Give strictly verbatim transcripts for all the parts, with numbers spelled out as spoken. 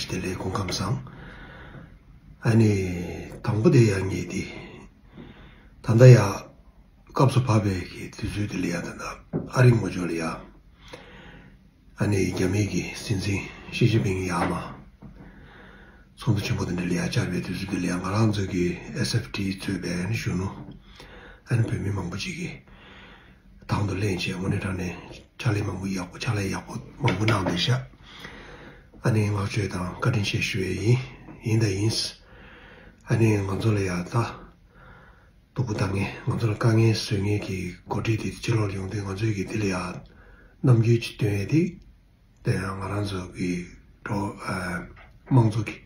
བདེ་ལེགས། སྐུ་ཁམས་བཟང་། ཨ་ནི་དང་པོ་དེ་ཡང་ངེས་ཏེ། ད་ལྟ་ཡ་སྐབས་སུ་བབས་པའི་གི་དུས་ཚོད་དེ་ལ་ཡ་ད་ལྟ་ཨ་རི་ངོ་ཕྱོགས་ལ་ཡ། ཨ་ནི་རྒྱ་མིའི་གི་སྲིད་འཛིན་ཞི་ཅིན་ཕིང་ཡ་མ་ཚོགས་འདུ་ཆེན་པོ་དེ་འདྲ་ལ་ཡ་བཅར་བའི་དུས་ཚོད་དེ་ལ་ཡ། ང་རང་ཚོ་གི་ཨེས་ཨེཕ་ཊི་གཙོས་པའི་ཨ་ནི་གཞོན་ནུ་ཨ་ནི་བོད་མི་མང་པོ་ཅིག་གིས་དང་དུ་ལེན་བྱས། དངོས་གནས་དྲང་གནས་ཕྱག་ལས་མང་པོ་ཡག་པོ་ཕྱག་ལས་ཡག་པོ་མང་པོ་གནང་བསྡད་ཤག་ཨ་ནི་བསྔགས་བརྗོད་དང་བཀའ་དྲིན་ཆེ་ཞུ་ཡས་ཡིན། ཡིན་དང་ཡིན། ཨ་ནི་ང་ཚོ་ལ་ཡ་ད་སྡུག་པོ་བཏང་མཁན། ང་ཚོ་ལ་དཀའ་ངལ་བཟོ་མཁན་གྱི་འགོ་ཁྲིད་དེ་ཕྱིར་ལོག་ཡོང་དུས། ང་ཚོས་ཀྱི་དེ་ལ་ཡ་རྣམ་འགྱུར་ཅིག་སྟོན་ཡས་དེ། དེ་ཡང་ང་རང་ཚོ་གི་འགྲོ་ཨ་དམངས་གཙོ་གི་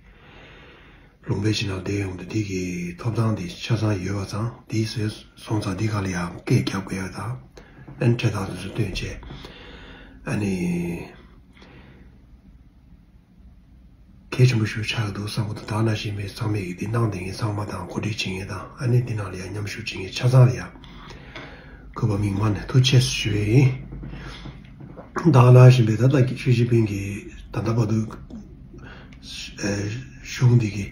ལུང་པའི་ཕྱི་ནང་བསྡད་ཡོང་དུས། འདི་གི་ཐོབ་ཐང་དེ་ཆ་ཚང་ཡོད་པ་ཙང་། དེ་བཟོས་སོང་ཙང་འདི་སྒང་ལ་ཡང་སྐད་རྒྱབ་དགོས་ཡ་དང་། ཨ་ནི་འཕྲེད་ཐག་དེ་ཚོ་སྟོན་བྱས། ཨ་ནི། གལ་ཆེན་པོ་ཞིག་ཆགས་འདུག་བསམ་གྱི་འདུག་ད་ག་ནང་བཞིན་པའི་ཚང་མས་ཀྱི་འདི་གནང་བསྡད་མཁན་ཚང་མ་དང་། གོ་སྒྲིག་བྱེད་མཁན་དང་། ཨ་ནི་འདི་ནང་ལ་ཡང་མཉམ་ཞུགས་བྱེད་མཁན་ཆ་ཚང་ལ་ཡང་གུས་པ་མིག་དམར་ནས་ཐུགས་རྗེ་ཆེ་ཞུ་ཡས་ཡིན། ད་ག་ནང་བཞིན་པའི་ད་ལྟ་ཞི་ཅིན་ཕིང་གིས་ད་ལྟ་བར་དུ་ཨེ་གཞུང་འདི་གིས་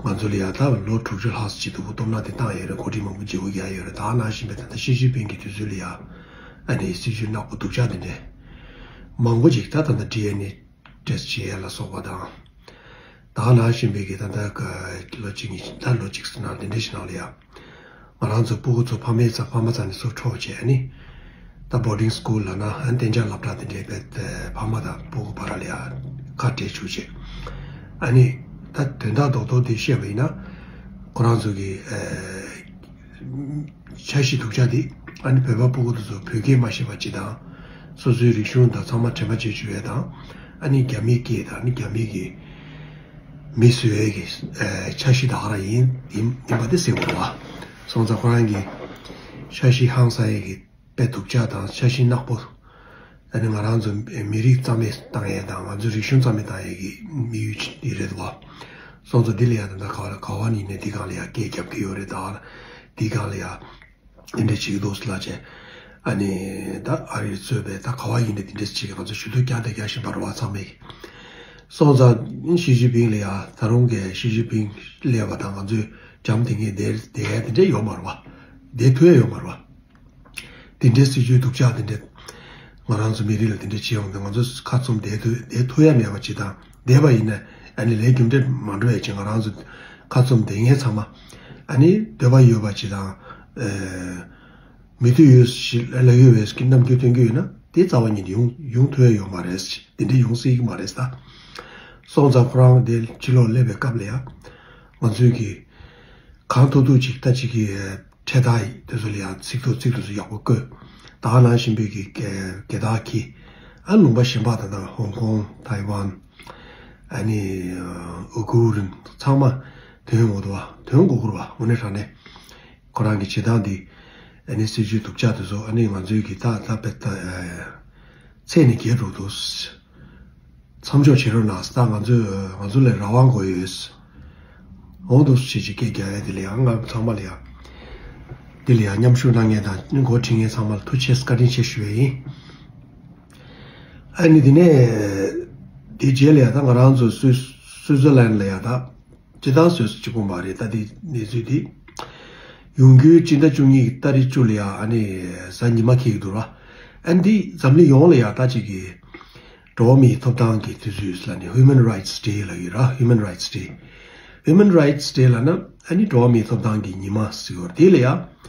ང་ཚོ་ལ་ཡང་ད་ལོ་དྲུག་ཅུ་ལྷག་ཙམ་ཅིག་སྡུག་པོ་སྟོབས་ན་དེ་བཏང་ཡོད་རེད། གོ་སྒྲིག་མང་པོ་བྱེད་དགོས་ཀྱི་ཡོད་རེད། ད་ག་ནང་བཞིན་པའི་ད་ལྟ་ཞི་ཅིན་ཕིང་གི་དུས་ཚོད་ལ་ཡང་ཨ་ནི་སྲིད་བྱུས་ནག་པོ་སྡུག་ཅག་དེ་འདྲས་མང་པོ་ཅིག་ད་ད་ལྟ་ཌི་ཨེན་ཨེ་ཊེ་སི་ཊི་བྱེད་ཡས་ལ་སོགས་པ་དང་། ད་ག་ནང་བཞིན་པའི་གི་ད་ལྟ་ག་ལོ་གཅིག་གཉིས། ད་ལོ་གཅིག་ཙམ་ནང་དེ་འདྲ་ཞིག་ནང་ལ་ཡ། ང་རང་ཚོ་སྤུ་གུ་ཚོ་ཕ་མའི་ཚ་ཕ་མ་རྩ་ནས་ཚུར་འཕྲོག་བྱས། ཨ་ནི་ད་བོར་ཌིང་སི་ཀུལ་ལབ་ན། ཨ་ནི་གཏན་འཇགས་སློབ་གྲྭ་དེ་འདྲའི་བས་ཕ་མ་དང་སྤུ་གུ་བར་ལ་ཡ་ཁ་བྲལ་བཅུག་བྱས། ཨ་ནི་ད་དོན་དག་རྡོག་རྡོག་དེ་བཤད་པ་ཡིན་ན། ཁོ་རང་ཚོ་གི་ཨེ་འཆར་གཞི་སྡུག་ཅག་འདི། ཨ་ནི་བོད་པ་སྤུ་གུ་དེ་ཚོ་བོད་སྐད་མ་ཤེས་པ་ཅིག་དང་། སོ་སོའི་རིག་གཞུང་དང་ཚང་མ་དྲན་པ་བརྗེད་བཅུག་ཡས་དང་། ཨ་ནི་རྒྱ་མིའི་སྐད་དང་། ཨ་ནི་རྒྱ་མིའི་གི་མི་བཟོ་ཡས་ཀྱི་ཨེ་འཆར་གཞི་ད་ག་རང་ཡིན་ཡིན་ཡིན་པ་དེ་གསལ་པོ་རེད་བ། སོང་ཙང་ཁོ་རང་གི་འཆར་གཞི་ཧང་སང་ཡས་ཀྱི་དཔེ་སྡུག་ཅག་དང་། འཆར་གཞི་ནག་པོ། ཨ་ནི་ང་རང་ཚོ་མི་རིགས་རྩ་མེད་བཏང་ཡས་དང་། ང་ཚོའི་རིག་གཞུང་རྩ་མེད་བཏང་ཡས་ཀྱི་དམིགས་ཡུལ་ཅིག་འདི་རེད་བ། སོང་ཙང་འདི་ལ་ཡང་ད་ལྟ་ག་བ་ག་བ་ནས་ཡིན་ནའི་འདི་སྒང་ལ་ཡང་སྐད་རྒྱབ་ཀྱི་ཡོད་རེད། ད་འདི་སྒང་ལ་ཡང་འདི་འདྲ་བྱེད་ཀྱི་འདུག་ཟེར་ལབ་བྱས། ཨ་ནི་ད་ཨ་རིར་གཙོས་པའི་ད་ག་བ་ཡིན་ནའི་འདི་འདྲ་བྱེད་ཀྱི། ང་ཚོ་ཞུ་གཏུག་རྒྱག་དང་རྒྱག་བཞིན་པ་རེད་བ། ཚང་མས། སོང་ཙང་ཞི་ཅིན་ཕིང་ལ་ཡང་། ད་རུང་གི་ཞི་ཅིན་ཕིང་སླེབས་པ་དང་ང་ཚོས་འགྲམ་དེ་ངས་བསྡད་བསྡད་ཡས་དེ་འདྲ་ཡོད་མ་རེད་བ། བསྡད་ཐུབ་ཡས་ཡོད་མ་རེད་བ། དེ་འདྲའི་སྲིད་བྱུས་སྡུག་ཅག་དེ་འདྲ་ང་རང་ཚོ་མི་རིགས་ལ་དེ་འདྲ་བྱེད་ཡོང་དུས། ང་ཚོ་ཁ་བཙུམ་བསྡད་ཐུབ་བསྡད་ཐུབ་ཡ་མེད་པ་ཅིག་དང་། བསྡད་པ་ཡིན་ན་ཨ་ནི་ལས་རྒྱུ་འབྲས་མ་འགྲོ་ཡ་ཅིག་ང་རང་ཚོ་ཁ་བཙུམ་བསྡད་མཁན་ཚང་མ་ཨ་ནི་འདོད་པ་ཡོད་པ་ཅིག་དང་། ཨེ་མི་འདོད་ཡོད་ཞེས་ལབ་ཡོད་པའི་རྣམ་འགྱུར་སྟོན་གྱི་ཡོད་ན། དེ་རྩ་བ་ཉིད་ནས་ཡོང་ཡོང་ཐུབ་ཡ་ཡོད་མ་རེད། དེ་འདྲ་ཡོང་སྲིད་ཀྱི་མ་རེད་ད། སོང་ཙང་ཁོ་རང་དེ་ཕྱི་ལོགས་སླེབས་པའི་སྐབས་ལ་ཡང་ང་ཚོས་ཀྱི་གང་ཐུབ་ཐུབ་ཅིག་ད་ཅིག་གི་འཕྲེད་ཐག་དེ་ཚོ་ལ་ཡང་ཚིག་ཐོ་ཚིག་དེ་ཚོ་ཡག་པོ་བཀོད། ད་ག་ནང་བཞིན་པའི་གི་རྒྱལ་དར་འཁྱེར། ཨ་ལུང་པ་གཞན་པ་ད་ལྟ་ཧོང་ཀོང་། ཐའེ་ཝན། ཨ་ནི་ཨུ་གུར་ཚང་མ་ཐོན་འོང་དུ་བ། ཐོན་དགོས་ཀྱི་རེད་བ། དངོས་གནས་དྲང་གནས་ཁོ་རང་གི་བྱེད་སྟངས་འདི། ཨ་ནི་སྲིད་བྱུས་སྡུག་ཅག་དེ་ཚོ་ཨ་ནི་ང་ཚོའི་གི་ད་ད་དཔེ་ད་ཚད་ནས་བརྒལ་འགྲོ་འདུག་མཚམས་འཇོག་བྱེད་རོགས་གནང་། ད་ང་ཚོས་ང་ཚོ་ལ་རང་དབང་དགོས་ཡོད། འོང་འདུག་ཅེས་ཀྱི་སྐད་རྒྱག་ཡ་དེ་ལ་ཡང་། ང་ཚང་མ་ལ་ཡང་། འདི་ལ་ཡང་མཉམ་ཞུགས་གནང་མཁན་དང་འགོ་ཁྲིད་མཁན་ཚང་མ་ལ་ཐུགས་རྗེ་ཆེ་བཀའ་དྲིན་ཆེ་ཞུ་ཡ་ཡིན། ཨ་ནི་དེ་ནས་དེ་རྗེས་ལ་ཡང་ད་ང་རང་ཚོ་སུད་སུད་ཙར་ལན་ལ་ཡང་ད་སྤྱི་བཏང་སུད་སི་གཅིག་པོ་མ་རེད། ད་དེ་གནས་ཚུལ་དེ་ཡོང་རྒྱུའི་སྤྱི་ཟླ་བཅུ་གཉིས་ཀྱི་ཏ་རིག་བཅུ་ལ་ཡང་ཨ་ནི་གཟའ་ཉི་མ་འཁེལ་གྱི་འདུག་ར། ཨ་ནི་འདི་འཛམ་གླིང་ཡོངས་ལ་ཡང་ད་ཅིག་གི་འགྲོ་བ་མིའི་ཐོབ་ཐང་གི་དུས་ཚོད་ལ་ནི་Human Rights Day ལབ་ཡོད་ར། Human Rights Day། Human Rights Day ལབ་ན་ཨ་ནི་འགྲོ་བ་མིའི་ཐོབ་ཐང་གི་ཉི་མ་ཟེར་བ་དེ་ལ་ཡང་།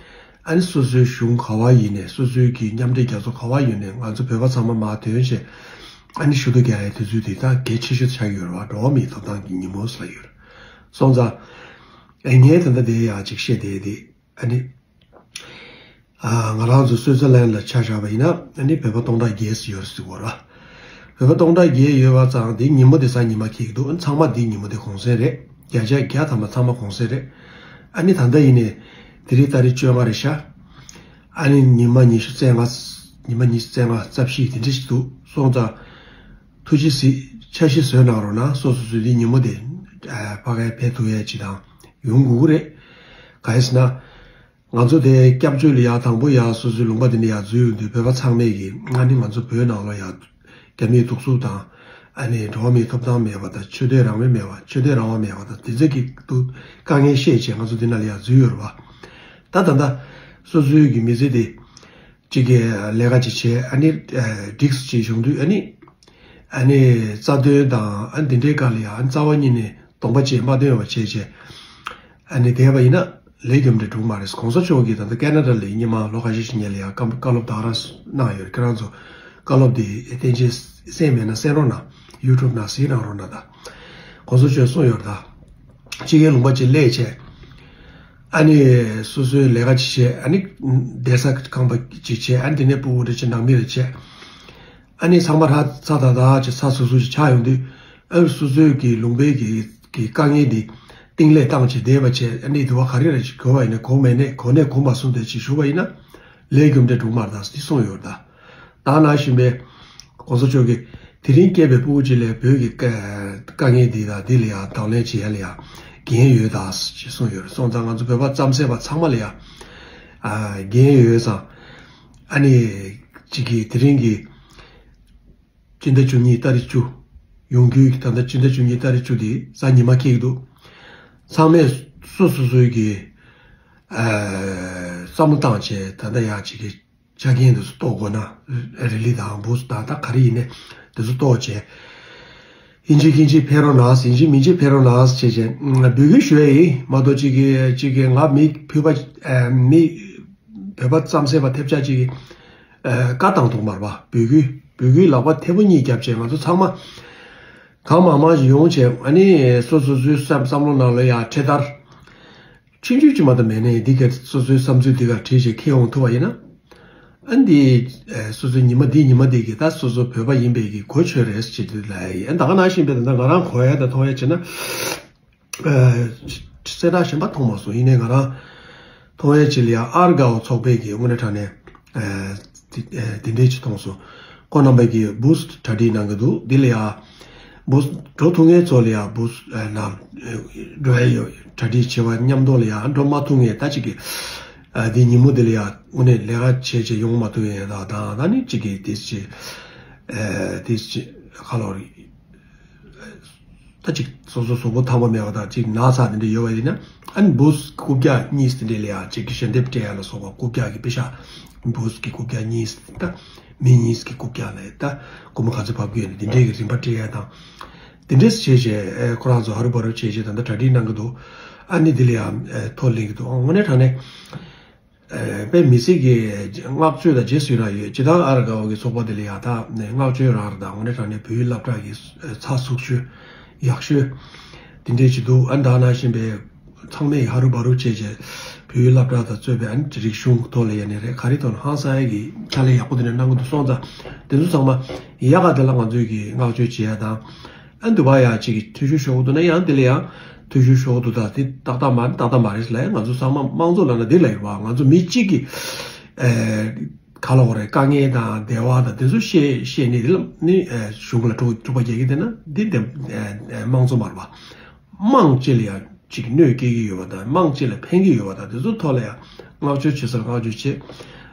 ཨ་ནི་སོ་སོའི་གཞུང་ག་བ་ཡིན་ནའི། སོ་སོའི་གི་མཉམ་འབྲེལ་རྒྱལ་ཚོགས་ག་བ་ཡོད་ནའི། ང་ཚོ་བོད་པ་ཚང་མ་མར་ཐོན་བྱས་ཨ་ནི་ཞུ་གཏུག་རྒྱག་ཡའི་དུས་ཚོད་དེ་ད་གལ་ཆེ་ཤོས་ཆགས་ཀྱི་ཡོད་རེད་བ། འགྲོ་བ་མིའི་ཐོབ་ཐང་གི་ཉིན་མོ་ཟེར་ཡོད་རེད། སོང་ཙང་ཨེ་ངས་ད་ལྟ་དེ་ཡང་ཅིག་བཤད་བསྡད་དེ། ཨ་ནི་ཨ་ང་རང་ཚོ་སུད་ཙར་ལན་ལ་ཆ་བཞག་པ་ཡིན་ན། ཨ་ནི་བོད་པ་སྟོང་ཕྲག་བརྒྱད་ཙམ་ཡོད་རེད་ཟེར་གོ་ར། བོད་པ་སྟོང་ཕྲག་བརྒྱད་ཡོད་པ་ཙང་། དེ་ཉིན་མོ་དེ་གཟའ་ཉི་མ་འཁེལ་གྱི་འདུག་ཨ་ནི་ཚང་མ་དེ་ཉིན་མོ་དེ་གུང་སེང་རེད། བརྒྱ་ཆ་བརྒྱ་ཐམ་པ་ཚང་མ་གུང་སེང་རེད། ཨ་ནི་ད་ལྟ་ཡིན་ནའི་དེ་རིང་ཏ་རིག་བཅོ་ལྔ་རེད་ཤག་ཨ་ནི་ཉི་མ་ཉི་ཤུ་རྩ་ལྔ། ཉི་མ་ཉི་ཤུ་རྩ་ལྔ། རྩ་བཞི་དེ་འདྲ་ཞིག་འདུག་སོང་ཙང་ཐུགས་རྗེ་གཟིགས། འཆར་གཞི་བཟོས་གནང་རོགས་གནང་། སོ་སོ་སོའི་དེ་ཉིན་མོ་དེ་ཨ་ཕ་གིར་ཕེབས་ཐུབ་ཡས་ཅིག་དང་ཡོང་དགོས་ཀྱི་རེད། གང་ཡིན་ཟེར་ན། ང་ཚོ་དེ་སྐྱབས་བཅོལ་ལ་ཡར་དང་པོ་ཡར་སོ་སོའི་ལུང་པ་དེ་འདྲ་ཡར་འཛུལ་ཡོང་དུས། བོད་པ་ཚང་མས་ཀྱི་ཨ་ནི་ང་ཚོ་བོད་ནང་ལ་ཡར་རྒྱ་མིའི་གདུག་རྩུབ་དང་ ཨ་ནི་འགྲོ་བ་མིའི་ཐོབ་ཐང་མེད་པ་དང་ཆོས་དད་རང་དབང་མེད་པ་ཆོས་དད་རང་དབང་མེད་པ་དང་དེ་ཚོ་གི་དུ་དཀའ་ངལ་བཤད་བྱས་ང་ཚོ་འདི་ན་ལ་ཡ་འཛུལ་ཡོད་རེད་བ། ད་ད་ལྟ་སོ་སོའི་གི་མི་ཚེ་དེ་གཅིག་གི་ལས་ཀ་ཅིག་བྱས་ཨ་ནི་འགྲིགས་ཅིག་བྱུང་དུས་ཨ་ནི་ཨ་ནི་རྩ་དོན་དང་ཨ་ནི་འདི་འདྲའི་སྐབས་ལ་ཡ་ཨ་ནི་རྩ་བ་ཉིད་ནས་གདོང་པ་བཅས་མ་སྟོན་པ་བྱས་བྱས། ཨ་ནི་བསྡད་པ་ཡིན་ན་ལས་རྒྱུ་འབྲས་འགྲུབ་མ་རེད། གོང་ས་མཆོག་གིས་ད་ལྟ་ཀེ་ན་ཌ་ལ་སྔོན་མ་ལོ་ཁ་ཤས་ཤིག་ཉེ་ལ་ཡང་བཀའ་བཀའ་སློབ་དེ་ག་རང་གནང་ཡོད་རེད། ཁྱེད་རང་ཚོ་བཀའ་སློབ་དེ་བསྟན་བཅོས་གསན་མེད་ན་གསན་རོགས་གནང་། ཡུ་ཊུབ་ནང་གཟིགས་གནང་རོགས་གནང་། ད་གོང་ས་མཆོག་གསུངས་ཡོད་རེད། ད་ཕྱི་རྒྱལ་ལུང་པ་ཅིག་སླེབས་བྱས་ཨ་ནི་སོ་སོའི་ལས་ཀ་ཅིག་བྱས་ཨ་ནི་བསྡད་ས་ཁང་པ་ཅིག་བྱས་ཨ་ནི་དེ་ནས་སྤུ་གུ་རེ་བྱས་ནང་མི་རེ་བྱས། ཨ་ནི་ཚང་མ་ཧྲ་ཚ་ད་ད་ཅིག་ཚ་སུ་སུ་ཅིག་ཆགས་ཡོང་དུས་ཨ་སོ་སོའི་གི་ལུང་པའི་གི་གི་དཀའ་ངལ་འདི་གཏིང་ལས་བཏང་བྱས་བསྡད་པ་བྱས་ཨ་ནི་དུ་བ་ག་རེ་རེ་ཅིག་གོ་བ་ཡིན་ན་གོ་མེད་ནས་གོ་ནས་གོ་མ་སོང་དེ་ཅིག་ཞུ་བ་ཡིན་ན་ལས་རྒྱུ་འབྲས་འགྲུབ་མ་རེད་ད་འདི་གསུངས་ཡོད་ད། ད་ན་བཞིན་པའི་གོང་ས་མཆོག་གིས་དེ་རིང་སྐྱེས་པའི་སྤུ་གུ་ཅིག་ལས་བོད་ཀྱི་དཀའ་དཀའ་ངལ་འདི་དང་འདི་ལ་ཡང་གདོང་ལེན་བྱེད་ཡ་ལ་ཡང་འགན་ཡོད་ད་ཅེས་གསུངས་ཡོད་རེད། སོང་ཙང་ང་ཚོ་བོད་པ་རྩམ་ཟན་པ་ཚང་མ་ལ་ཡང་ཨ་འགན་ཡོད་ཙང་ཨ་ནི་གཅིག་གིས་དེ་རིང་གི་སྤྱི་ཟླ་བཅུ་གཉིས་ཏ་རིག་བཅུ། ཡོང་རྒྱུའི་ད་ལྟ་སྤྱི་ཟླ་བཅུ་གཉིས་ཏ་རིག་བཅུ་དེ་གཟའ་ཉི་མ་འཁེལ་གྱི་འདུག་ཚང་མས་སོ་སོ་སོའི་གི་ཨ་བསམ་བློ་བཏང་བྱས་ད་ལྟ་ཡག་ཅིག་གི་ཆ་རྐྱེན་དེ་ཚོ་གཏོར་དགོས་ན་རི་ལི་དང་བུ་སུ་དང་ད་ག་རེ་ཡིན་ནས་དེ་ཚོ་གཏོར་བྱས། ཡིན་གཅིག་མིན་གཅིག་ཕེབས་རོགས་གནང་ཡིན་གཅིག་མིན་གཅིག་ཕེབས་རོགས་གནང་བྱས་བྱས་འབོད་སྐུལ་ཞུ་ཡ་ཡིན་མ་གཏོགས་གཅིག་གི་གཅིག་གི་ང་མི་བོད་པ་ཨ་མི་བོད་པ་རྩམ་ཟན་པ་ཐེབས་ཆག་གཅིག་གི་ཨ་བཀའ་བཏང་འདུག་མ་རེད་པ། འབོད་སྐུལ་འབོད་སྐུལ་ལག་པ་ཐེ་བོ་གཉིས་བརྒྱབ་བྱས་ང་ཚོ་ཚང་མ་གང་མང་མང་ཞིག་ཡོང་བྱས་ཨ་ནི་སོ་སོ་སོའི་བསམ་བསམ་བློ་ནང་ལ་ཡ་འཕྲེད་དར་ཆུང་ཆུང་ཅིག་མ་གཏོགས་མེད་ནའི་འདི་ག་སོ་སོའི་བསམ་ཚུལ་འདི་ག་བྲིས་བྱས་འཁྱེར་ཡོང་ཐུབ་པ་ཡིན་ན་ཨ་འདི་ཨ་སོ་སོའི་ཉི་མ་འདི་ཉི་མ་འདི་གི་ད་སོ་སོ་བོད་པ་ཡིན་པའི་གི་གོ་ཆོད་རེད་ཅེས་འདི་ལབ་ཡ་ཡིན། ཨ་ད་ག་ནང་བཞིན་པའི་ད་ལྟ་ང་རང་གོ་ཡ་དང་མཐོང་ཡ་བྱས་ན། ཨ་གསལ་བསྒྲགས་གཞན་པ་མཐོང་མ་སོང་། ཡིན་ནའི་ང་རང་མཐོང་ཡས་ཅིག་ལ་ཡང་ཨར་དགའ་བོ་ཚོགས་པའི་གི་དངོས་གནས་དྲང་གནས་ཨ་དེ་ཨ་དེ་འདྲས་ཅིག་མཐོང་སོང་། ཁོང་རྣམ་པས་གི་བུ་སུ་གྲ་སྒྲིག་གནང་གི་འདུག་འདི་ལ་ཡང་བུ་སུ་འགྲོ་ཐུབ་མཁན་ཚོ་ལ་ཡང་བུ་སུ་ཨ་ནང་འགྲོ་ཡས་ཡོད་གྲ་སྒྲིག་བྱེད་པ་མཉམ་དུ་ལ་ཡང་འགྲོ་མ་ཐུབ་མཁན་ད་ཅིག་གི་ཨ་དེ་ཉིན་མོ་དེ་ལ་ཡང་དངོས་གནས་ལས་ཀ་བྱས་བྱས་ཡོང་མ་ཐུབ་ཡས་ད་ད་ད་ནི་ཅིག་གི་དེ་ཅིག་ཨ་དེ་ཅིག་ཁ་ལོ་རེད། ད་ཅིག་སོ་སོ་གཟུགས་པོ་ཐང་པ་མེད་པ་དང་ཅིག་ན་ཚ་དེ་འདྲ་ཡོད་པ་ཡིན་ན་ཨ་ནི་བུ་སུ་རྐུབ་བཀྱག་གཉིས་དེ་འདྲ་ལ་ཡང་ཅིག་གི་ཞལ་འདེབས་སྤྲད་ཡ་ལ་སོགས་པ་རྐུབ་བཀྱག་གི་པེ་ཤ་བུ་སུ་གི་རྐུབ་བཀྱག་གཉིས་ད་མི་གཉིས་ཀྱི་རྐུབ་བཀྱག་ལ་ད་སྒོར་མོ་ག་ཚོད་བབས་ཀྱི་ཡོད་ན་དེ་འདྲའི་གི་རིན་པ་སྤྲད་ཡ་དང་དེ་འདྲས་བྱས་བྱས་ཁོ་རང་ཚོ་ཧ་རུ་བ་རུ་བྱས་བྱས་ད་ལྟ་གྲ་སྒྲིག་གནང་གི་འདུག་ཨ་ནི་དེ་ལ་ཡང་ཐོ་ལེན་གི་འདུག་དངོས་གནས་དྲང་གནས། ཨ་དཔེ་མི་སྲིད་ཀྱི་བསྔགས་བརྗོད་དང་རྗེས་སུ་ཡི་རང་ཡོད། སྤྱིར་བཏང་ཨར་དགའ་བོ་གི་ཚོགས་པ་དེ་ལ་ཡང་དག་ནས་བསྔགས་བརྗོད་རང་རེད། ད་དངོས་གནས་དྲང་གནས་བོད་ཡིག་སློབ་གྲྭ་གི་ཚགས་ཚུད་ཤོས་ཡག་ཤོས་དེ་འདྲས་ཅིག་འདུག་ཨ་ནི་ད་ནང་བཞིན་པའི་ཚང་མས་ཧ་རུ་བ་རུ་བྱས་བྱས་བོད་ཡིག་སློབ་གྲྭ་དང་གཙོས་པའི་ཨ་ནི་རིག་གཞུང་གི་ཐོག་ལ་ཡ་ནས་རེད་ག་རེ་ཐོག་ནས་ཧང་སང་ཡ་གི་ཕྱག་ལས་ཡག་པོ་དེ་འདྲ་གནང་གི་འདུག་སོང་ཙང་དེ་ཚོ་ཚང་མ་ཡག་ག་དེ་ལ་ང་ཚོས་ཀྱི་བསྔགས་བརྗོད་བྱེད་ཡ་དང་། ཨ་འདུ་བ་ཡ་གཅིག་གི་ཐུ་ཤུ་ཤོག་འདུག་ན་ཡང་དེ་ལ་ཡང་ཐུ་ཤུ་ཤོག་འདུག་ད་དེ་ཏག་ཏག་མ་རེད་ཏག་ཏག་མ་རེད་ལ་ཡང་ང་ཚོ་ཚང་མ་དམངས་གཙོ་ལབ་ན་འདི་ལ་ཡོད་བ། ང་ཚོ་མི་གཅིག་གི་ཨེ་ག་ལ་འོ་རེད་དཀའ་ངལ་དང་བདེ་བ་དང་དེ་ཚོ་བཤད་བཤད་ནི་དེ་ལ་ནི་ཨེ་གཞུང་ལ་གྲུ་གྲུ་པ་རྒྱག་གི་དེ་ན་འདི་འདེམས་ཨེ་ཨེ་དམངས་གཙོ་མ་རེད་བ། དམངས་གཅིག་ལ་ཡང་གཅིག་གནོད་སྐྱེལ་གྱི་ཡོད་པ་དང་དམངས་གཅིག་ལ་ཕན་གྱི་ཡོད་པ་དང་དེ་ཚོ་ཐོག་ལ་ཡང་བསྔགས་བརྗོད་བྱེད་སར་བསྔགས་བརྗོད་བྱེད།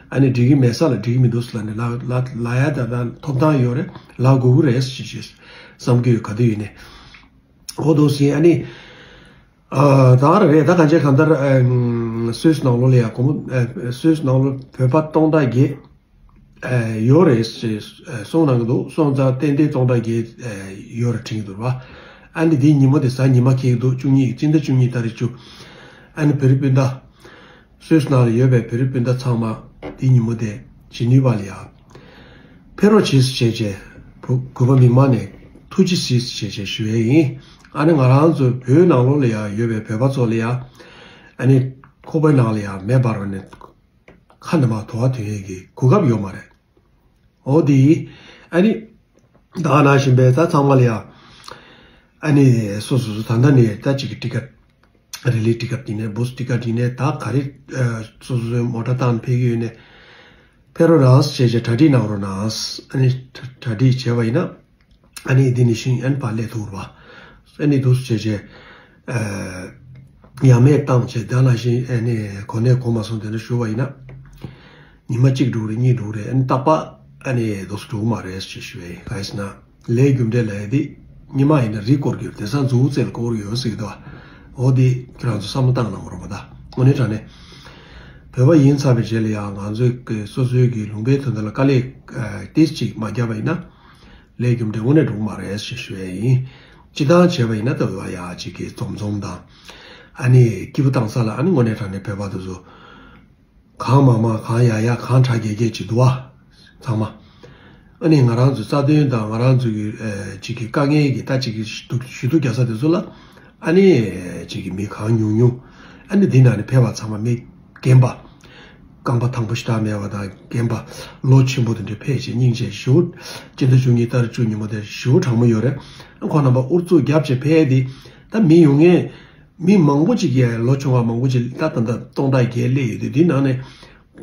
ཨ་ནི་འགྲིག་གི་མེད་ས་ལ་འགྲིག་གི་མི་འདུག་ཟེར་ལ་ནི་ལ་ལ་ལ་ཡ་ད་ད་ཐོབ་ཐང་ཡོད་རེད་ལ་དགོས་ཀྱི་རེད་ཞེས་ཞེས་བསམ་གྱི་ཡོད་ག་དུས་ཡིན་ནས། འོ་འདུག་ཟིན་ཨ་ནི། ཨ་ད་རེད་ད་གང་ཅི་གང་ལྟར་ཨ་སུད་སི་ནང་ལོགས་ལ་ཡ་གོ་མོ་ཨ་སུད་སི་ནང་ལོགས་བོད་པ་སྟོང་ཕྲག་བརྒྱད་ཨ་ཡོད་རེད་ཞེས་ཨ་གསུངས་གནང་གི་འདུག་སོང་ཙང་ཏན་ཏན་སྟོང་ཕྲག་བརྒྱད་ཨ་ཡོད་རེད་དྲན་གྱི་འདུག་ར་བ། ཨ་ནི་འདིའི་ཉིན་མོ་དེ་གཟའ་ཉི་མ་འཁེལ་གྱི་འདུག་བཅུ་གཉིས་སྤྱི་ཟླ་བཅུ་གཉིས་ཏ་རིག་བཅུ། ཨ་ནི་བོད་རིགས་སྤུན་ཟླ། སུད་སི་ནང་ལ་ཡོད་པའི་བོད་རིགས་སྤུན་ཟླ་ཚང་མ་འདིའི་ཉིན་མོ་དེ་ཇི་ནི་ཝ་ལ་ཡ་ཕེབས་རོགས་བྱེད་ཟེར་བྱས་བྱས་བོད་གུས་པ་མི་མང་ནས་ཐུགས་རྗེ་གཟིགས་ཟེར་བྱས་བྱས་ཞུ་ཡས་ཡིན། ཨ་ནི་ང་རང་ཚོ་བོད་ནང་ལོགས་ལ་ཡ་ཡོད་པའི་བོད་པ་ཚོ་ལ་ཡ་ཨ་ནི་ཁོག་པའི་ནང་ལ་ཡ་མེ་འབར་བ་ནས་ཁ་འདྲ་མ་དོ་བ་དོན་ཡས་ཀྱི་གོ་སྐབས་ཡོད་མ་རེད། འོ་དེ་ཨ་ནི་ད་ག་ནང་བཞིན་པའི་ད་ཚང་མ་ལ་ཡ་ཨ་ནི་སོ་སོ་སོ་ད་ལྟ་ནས་ད་ཅིག་གི་ཊི་ཀེ་ཊི་རི་ལི་ཊི་ཀེ་ཊི་ཡིན་ནའི་བུ་སི་ཊི་ཀེ་ཊི་ཡིན་ནའི་ད་ག་རེ་ཨ་སོ་སོ་སོའི་མོ་ཊ་བཏང་ཕེབས་ཀྱི་ཡོད་ནའི་ཕེབས་རོགས་གནང་ཞེས་བྱས་གྲ་སྒྲིག་གནང་རོགས་གནང་། ཨ་ནི་གྲ་གྲ་སྒྲིག་བྱས་པ་ཡིན་ན་ཨ་ནི་འདི་ནས་ཤིང་ཨན་ཕར་སླེབས་ཐུབ་རེད་བ། ཨ་ནི་འདུག་སེ་བྱས་བྱས་ཨ་ཉམས་མེད་བཏང་བྱས་ད་ནང་བཞིན་ཨ་ནི་གོ་གནས་གོ་མ་སོང་དེ་འདྲ་ཞུ་བ་ཡིན་ན་ཉི་མ་གཅིག་འགྲོ་རེད་གཉིས་འགྲོ་རེད་ཨ་ནི་རྟག་པར་ཨ་ནི་འདུག་སེ་འགྲོ་གི་མ་རེད་ཞེས་ཞུ་བ་ཡིན། ག་རེ་ཟེར་ན། ལས་རྒྱུ་འབྲས་ལས་དེ་ཉི་མ་ཡིན་ན་རི་བསྐོར་གྱི་ཡོད། དེང་སང་མཛུབ་རྩེ་ལ་བསྐོར་གྱི་ཡོད་ཟེར་གྱི་འདུག་བ། འོ་དེ་ཁྱེད་རང་ཚོ་བསམ་བློ་བཏང་གནང་རོགས་པ་ད། དངོས་གནས་དྲང་གནས་བོད་པ་ཡིན་ཚར་བའི་རྗེས་ལ་ཡང་ང་ཚོས་ཀྱི་སོ་སོའི་གི་ལུང་པའི་དོན་དག་ལ་དཀའ་ལས་ཏིས་ཅིག་མ་བརྒྱབ་པ་ཡིན་ན། ལས་རྒྱུ་འབྲས་དངོས་གནས་འགྲོ་གི་མ་རེད་ཞེས་ཞུ་ཡས་ཡིན། སྤྱི་བཏང་བྱས་པ་ཡིན་ན་ད་བོད་པ་ཡག་ཅིག་གི་འཛོམས་འཛོམས་དང་། ཨ་ནི་སྐྱིད་པོ་བཏང་ས་ལ་ཨ་ནི་དངོས་གནས་དྲང་གནས་བོད་པ་དེ་ཚོ། གང་མང་མང་གང་ཡག་ཡག་གང་དྲག་རྒྱས་རྒྱས་ཅིག་འདུག་བ། ཚང་མ། ཨ་ནི་ང་རང་ཚོའི་རྩ་དོན་དང་ང་རང་ཚོའི་ཨེ་ཅིག་གི་དཀའ་ངལ་གྱི་ད་ཅིག་གི་ཞུ་གཏུག་ཞུ་གཏུག་རྒྱག་ས་དེ་ཚོ་ལ་ཨ་ནི་ཅིག་གི་མི་གང་ཉུང་ཉུང་ཨ་ནི་འདི་ནང་ནས་ཕེབས་པ་ཚང་མ་མི་རྒན་པ། རྐང་པ་ཐང་པོ་ཞེ་དྲག་མེད་པ་དང་རྒན་པ་ལོ་ཆེན་པོ་དེ་འདྲ་ཕེབས་བྱས་སྙིང་རྗེ་ཞེ་པོ། སྤྱི་ཟླ་བཅུ་གཉིས་ཏ་རིག་བཅུ་ཉིན་མོ་དེ་ཞེ་པོ་གྲང་མོ་ཡོད་རེད། ཁོང་རྣམ་པ་ཨུ་ཚུགས་རྒྱབ་བྱས་ཕེབས་དེ་ད་མི་ཡོང་ངེས། མི་མང་པོ་ཅིག་གིས་ལོ་ཆུང་བ་མང་པོ་ཅིག་ད་ད་ལྟ་སྟོང་ཕྲག་བརྒྱད་སླེབས་ཡོད་དུས་འདི་ནང་ནས་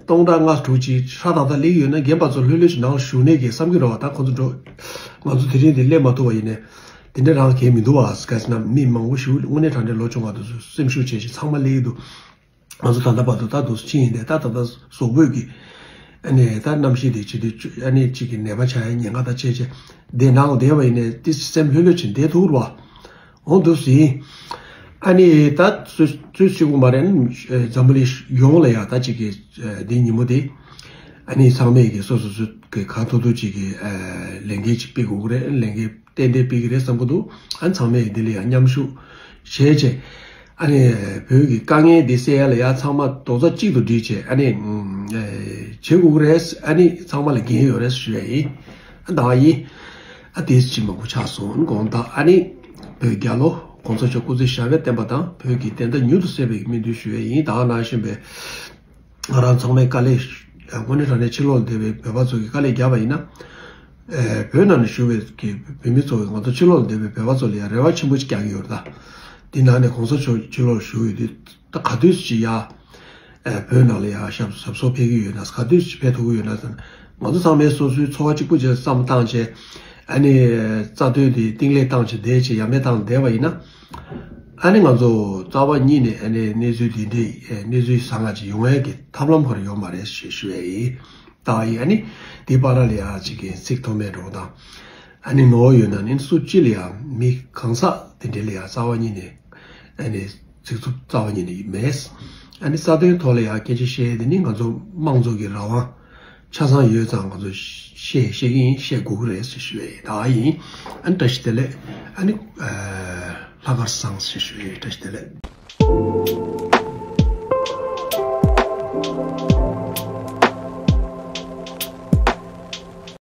སྟོང་ཕྲག་ལྔ་དྲུག་ཅིག་ཧྲ་ཏག་ཏག་སླེབས་ཡོད་ན་རྒན་པ་ཚོ་ལྷོད་ལྷོད་ཅིག་ནང་བཞུགས་ནས་གི་བསམ་གི་རེད་བ། ད་ཁོ་ཚོ་འགྲོ་ང་ཚོ་དེ་རིང་འདི་སླེབས་མ་ཐུབ་པ་ཡིན་ནས་དེ་འདྲ་རང་གལ་མི་འདུག་བ། ག་ཟེར་ན་མི་མང་པོ་ཞིག་དངོས་གནས་དྲང་གནས་ལོ་ཆུང་བ་དེ་ཚོ་སེམས་ཤུགས་ཆེ་ཞིག་ཚང་མ་སླེབས་ཀྱི་འདུག་ང་ཚོ་ད་ལྟ་བར་དུ་ད་དུང་ཕྱིན་ཡིན་ཏེ་ད་ད་ལྟ་གཟུགས་པོས་ཀྱི་ཨ་ནི་ད་གནམ་གཤིས་དེ་བྱེད་དུས་ཨ་ནི་གཅིག་གི་ནད་པ་ཆགས་ཡ་ཉེན་ཁ་དང་བཅས་བྱས་བསྡད་ནའང་བསྡད་པ་ཡིན་ནས་ཏི་སེམས་ལྷོད་ལྷོད་བྱས་བསྡད་ཐུབ་རོགས། འོང་འདུག་ཟིན། ཨ་ནི་ད་ཚོད་ཚོད་ཚོད་གཅིག་པུ་མ་རེད། འཛམ་བུ་གླིང་ཡོངས་ལ་ཡ་ད་གཅིག་གི་འདི་ཉིན་མོ་དེ་ཨ་ནི་ཚང་མས་ཀྱི་སོ་སོ་སོ་གི་གང་ཐུབ་ཐུབ་ཅིག་གི་ལས་འགན་ཅིག་སྤེལ་དགོས་ཀྱི་རེད། ལས་འགན་ཏན་ཏན་སྤེལ་གྱི་རེད་བསམ་གྱི་འདུག་ཨ་ནི་ཚང་མས་འདི་ལ་ཡང་མཉམ་ཞུགས་བྱས་བྱས། ཨ་ནི་བོད་ཀྱི་དཀའ་ངལ་འདི་སེལ་ཡ་ལ་ཡང་ཚང་མ་རྡོག་རྩ་གཅིག་ཏུ་སྒྲིལ་བྱས་ཨ་ནི་བྱེད་དགོས་ཀྱི་རེད། ཨ་ནི་ཚང་མ་ལ་འགན་ཡོད་རེད་ཞུ་ཡ་ཡིན། ཨ་ད་ཡིན། ཨ་དེ་ཅི་མང་པོ་ཆགས་སོང་དགོངས་དག་ཨ་ནི་བོད་རྒྱལ་ལོ་གོང་ས་མཆོག་སྐུ་ཚེ་ཞབས་པད་བརྟན་པ་དང་བོད་ཀྱི་བདེན་མཐའ་མྱུར་དུ་གསལ་བའི་སྨོན་འདུན་ཞུ་ཡ་ཡིན། ད་ནང་བཞིན་པའི། ང་རང་ཚང་མའི་དཀའ་ལས། དངོས་གནས་དྲང་གནས་ཕྱི་ལོགས་ལ་བསྡད་པའི་བོད་པ་ཚོ་གིས་དཀའ་ལས་བརྒྱབ་པ་ཡིན་ན། ཨེ་བོད་ནང་ནས་བཞུགས་པའི་གི་བོད་མི་ཚོ་གིས་ང་ཚོ་ཕྱི་ལོགས་ལ་བསྡད་པའི་བོད་པ་ཚོ་ལ་ཡང་རེ་བ་ཆེན་པོ་ཅིག་རྒྱག་གི་ཡོད་རེད་ད། འདི་ནང་ནས་གོང་ས་མཆོག་ཕྱི་ལོགས་བཞུགས་ཡོད་དུས་ད་ག་དུས་ཅིག་ཡ། ཨེ་བོད་ནང་ལ་ཡ་ཞབས་ཞབས་སོར་ཕེབས་ཀྱི་ཡོད་ན་ག་དུས་ཅིག་ཕེབས་ཐུབ་ཀྱི་ཡོད་ན་ཟེར་ན། ང་ཚོ་ཚང་མས་སོ་སོའི་འཚོ་བ་གཅིག་པུ་བྱས་བསམ་བཏང་བྱས། ཨ་ནི་རྩ་དོན་དེ་རྟིང་ལེགས་བཏང་བྱས་བསྡད་བྱས་ཡ་མེད་བཏང་བསྡད་པ་ཡིན་ན། ཨ་ནི་ང་ཚོ་རྩ་བ་ཉིད་ནས་ཨ་ནི་གནས་ཚུལ་འདི་འདྲའི་གནས་ཚུལ་བཟང་ང་ཅིག་ཡོང་ཡས་ཀྱི་ཐབས་ལམ་ཁོ་རང་ཡོད་མ་རེད་ཞེས་ཞུ་ཡས་ཡིན། ད་ཡིན་ཨ་ནི་དེའི་བར་ལ་ཡ་ཅིག་གི་ཚིག་ཐོགས་མེད་འགྲོ་དང་། ཨ་ནི་ནོར་ཡོད་ན་ནི་སུ་གཅིག་ལ་ཡ་མི་གང་ཟག་དེ་འདྲའི་ལ་ཡ་རྩ་བ་ཉིད་ནས་ཨ་ནི་ཚིག་རྩུབ་རྩ་བ་ཉིད་ནས་མེད། ཨ་ནི་རྩ་དོན་ཐོག་ལ་ཡ་སྐད་ཆ་བཤད་ཡས་དེ་ནི་ང་ཚོ་དམངས་གཙོ་གི་རང་དབང་ཆ་ཚང་ཡོད་ཙང་ང་ཚོ་བཤད་བཤད་ཀྱི་ཡིན། བཤད་དགོས་ཀྱི་རེད་ཟེར་ཞུ་ཡས་ཡིན། ད་ཡིན། ཨ་ནི་བཀྲ་ཤིས་བདེ་ལེགས། ཨ་ནི་ལྷག་དཀར་བཟང་ཟེར་ཞུ་ཡས་ཡིན། བཀྲ་ཤིས་བདེ་ལེགས།